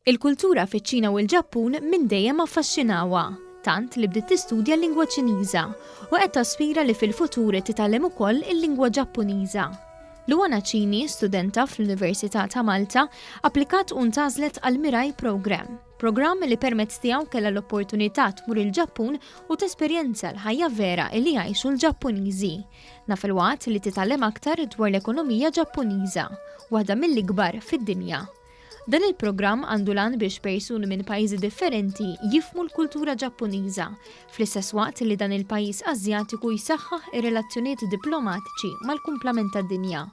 Il-kultura fiċ-Ċina u l-Ġappun minn dejjem affaxxinawha, tant li bdiet tistudja l-lingwa Ċiniża u qed taspira li fil-futur titgħallem ukoll il-lingwa Ġappuniża. Luana Cini, studenta fl-Università ta' Malta, applikat u ntgħażlet għall-Mirai Programme, programm li permezz tiegħu kellha l-opportunità tmur il-Ġappun u tesperjenza l-ħajja vera li jgħixu l-Ġappuniżi. Na filwaqt li titgħallem aktar dwar l-ekonomija Ġappuniża, waħda mill-ikbar fid-dinja. Dan il-programm għandu l-għan biex persuni minn pajjiżi differenti jifhmu l-kultura Ġappuniża, fl-istess waqt li dan il-pajjiż Asjatiku jsaħħaħ ir-relazzjonijiet diplomatiċi mal-kumplament tad-dinja.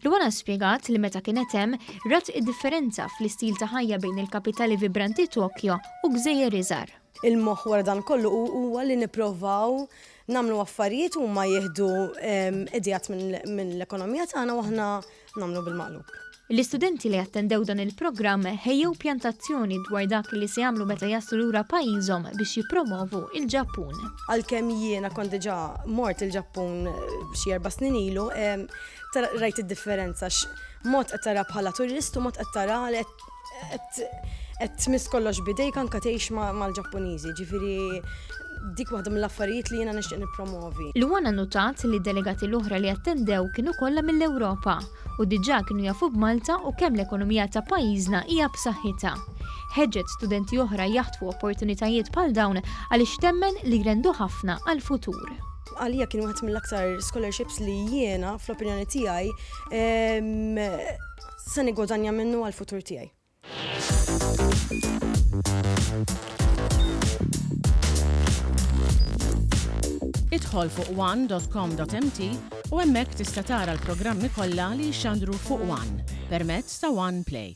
Luana spjegat li meta kienet hemm, rat id-differenza fl-istil ta' ħajja bejn il-kapitali vibranti Tokjo u gżejjer iżgħar. Il-moħħ wara dan kollu huwa li nipprovaw nagħmlu affarijiet huma jieħdu ideat mill-ekonomija tagħna u aħna nagħmlu bil-maqlub. L-istudenti li attendew dan il-programm ħejjew pjantazzjoni dwar dak li se jagħmlu meta jaslu lura pajjiżhom biex jippromovu l-Ġappun. Għalkemm jiena kont diġà mort il-Ġappun xi erba' snin ilu, rajt id-differenza mod qed tara bħala turist u mod qed tara li qed tmiss kollox b'idejk anke tgħix mal-Ġappuniżi, ġifieri dik waħda mill-affarijiet li jiena nixtieq nippromovi. Luana nnotat li d-delegati l-oħra li attendew kienu kollha mill-Ewropa u diġà kienu jafu b'Malta u kemm l-ekonomija ta' pajjiżna hija b'saħħitha. Ħeġġet studenti oħra jaħtfu opportunitajiet bħal dawn għaliex temmen li jrendu ħafna għall-futur. Għalija kien wieħed mill-aktar scholarships li jiena fl-opinjoni tiegħi se nigwadanja minnu għall-futur tiegħi. Idħol fuq one.com.mt u hemmhekk tista' tara l-programmi kollha li jixxandru fuq One permezz ta' One Play.